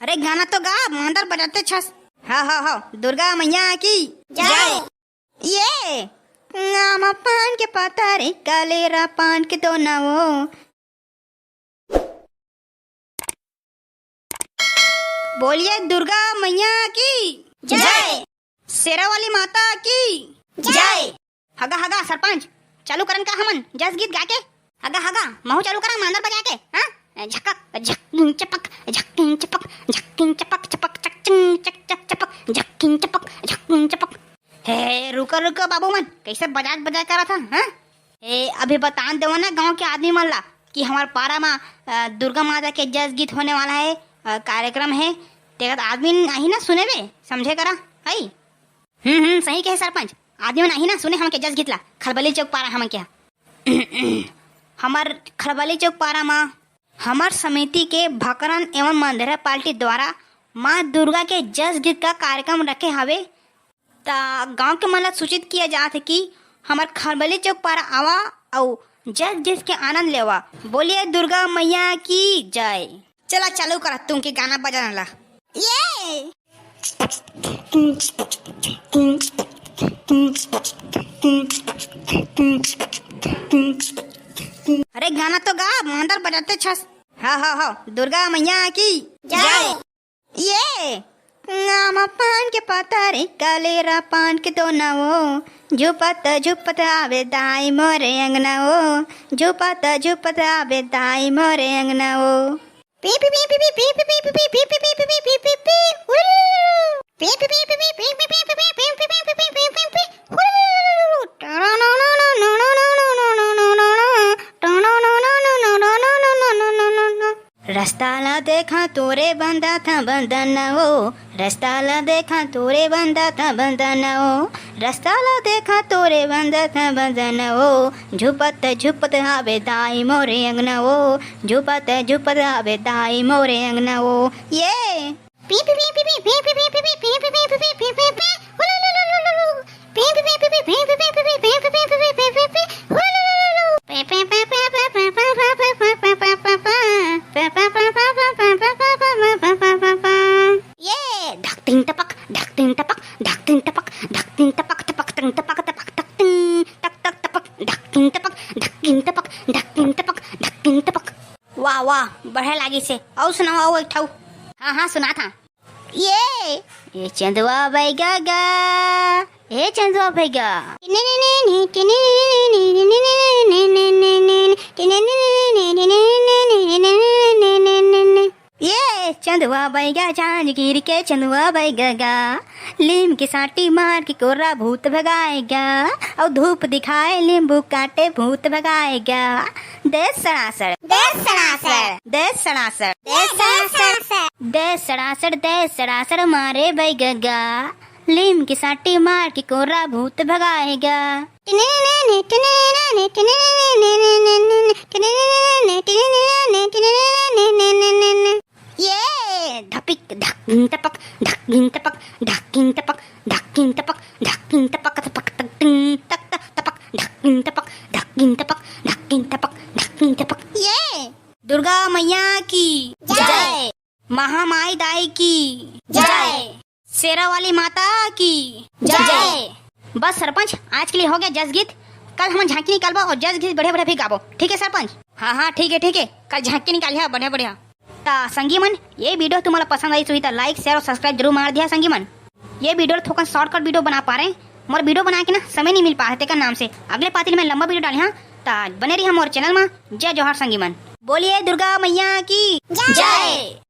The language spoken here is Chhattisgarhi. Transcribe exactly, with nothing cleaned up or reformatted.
अरे गाना तो गा, मांदर बजाते छस। हाँ, हाँ, हाँ, दुर्गा मैया की जय। ये आमा पान के पत्ता रे, कलेरा पान के दोना वो। बोलिए दुर्गा मैया की जय। शेरा वाली माता की जय। हगा हगा सरपंच, चालू करन का हमन जस गीत गा के? हगा हगा, महू चालू करा मांदर बजा के, हाँ? झकक झकिन चपक, झकिन चपक, झकिन चपक, चपक चक चिन चक चक चपक, झकिन चपक, झकिन चपक। हे रुको रुको बाबू मन, कैसे बजात बजात करा था, हाँ? ए, अभी बतान देवो ना गांव के आदमी मन ला कि हमार पारा मा, अ, दुर्गा माता के जस गीत होने वाला है, अ, कार्यक्रम है। तेकर आदमी आही ना सुने बे, समझे करा, है? हम्म, हम्म, सही कहे सरपंच, आदमी मन आही ना सुने हमके जस गीत ला, खलबली चौक पारा हमन के। हमार खलबली चौक पारा मा हमार समिति के भकरन एवं मंदरा पार्टी द्वारा माँ दुर्गा के जस गीत का कार्यक्रम रखे हवे। त गांव के मन ला सूचित किया जात हे कि हमर खलबली चौक पारा आवा अउ जस गीत के आनंद लेवा। बोलिए दुर्गा मैया की जय। चला चालू करा तुम के गाना बजाना ला। ये अरे गाना तो गा, मांदर बजाते छस। हाँ, हाँ, हाँ, दुर्गा मैया की जय। ये आमा पान के पत्ता रे, कलेरा पान के दोना वो, झुपत झुपत आवे दाई मोरे अंगना वो, झुपत झुपत आवे दाई मोरे अंगना वो। रस्ता ला देखा तोरे बंदा था बंदन वो, रस्ता ला देखा तोरे बंदा था बंदन वो, रस्ता ला देखा तोरे बंदा था बंदन वो, झुपत झुपत आवे दाई मोरे अंगना वो, झुपत झुपत आवे दाई मोरे अंगना वो। ये ये धक तिंग टपक, धक तिंग टपक, धक तिंग टपक, धक तिंग टपक, टपक तिंग टपक, टपक टक तिंग, टक टक टपक, धक तिंग टपक, धक तिंग टपक, धक तिंग टपक, धक तिंग टपक। वाह वाह, बढ़िया लागिस हे। अउ सुनाओ, अउ एक ठऊ। हाँ हाँ, सुनात हंव। ये, ए चंदवा बैगा गा, ए चंदवा बैगा। ये चंदवा बैगा, जांजगीर के चंदवा बैगा गा, लीम के सांटी मार के कोरा भूत भगाए गा, अउ धूप दिखाए नींबू काटे भूत भगाए गा। दे सणासण, दे सणासण, दे सणासण, दे सणासण, दे सणासण, दे सणासण मारे बैगा गा, लीम के सांटी मार के कोरा भूत भगाए गा। ये धपिक धक गिन टपक, धक गिन टपक, धक गिन टपक, धक गिन टपक, धक गिन टपक, टपक टक टिंग, टक टक टपक, धक गिन टपक, धक गिन टपक, धक गिन टपक, धक गिन टपक। ये दुर्गा मैया की जय। जय। महामाई दाई की जय। शेरा वाली माता की जय। बस सरपंच, आज के लिए हो गया जस गीत। कल हमन झांकी निकालबो अउ जस गीत बढ़िया बढ़िया भी गाबो, ठीक है सरपंच? हाँ हाँ, ठीक है ठीक है, कल झांकी निकालिहा बढ़िया बढ़िया। त संगी मन, ये video तुम्हारा पसंद आइस होही त like, share अउ subscribe जरूर मार दिहा संगी मन। ये video थोकन shortcut video बना पा रहे, मोर video बनाए के ना समय नहीं मिल पा रहे तेकर नाम से। अगले पाती में लंबा video डालिहा, त बने रहिहा मोर channel में। जय जोहार संगी मन, बोलिए दुर्गा मैया की जय।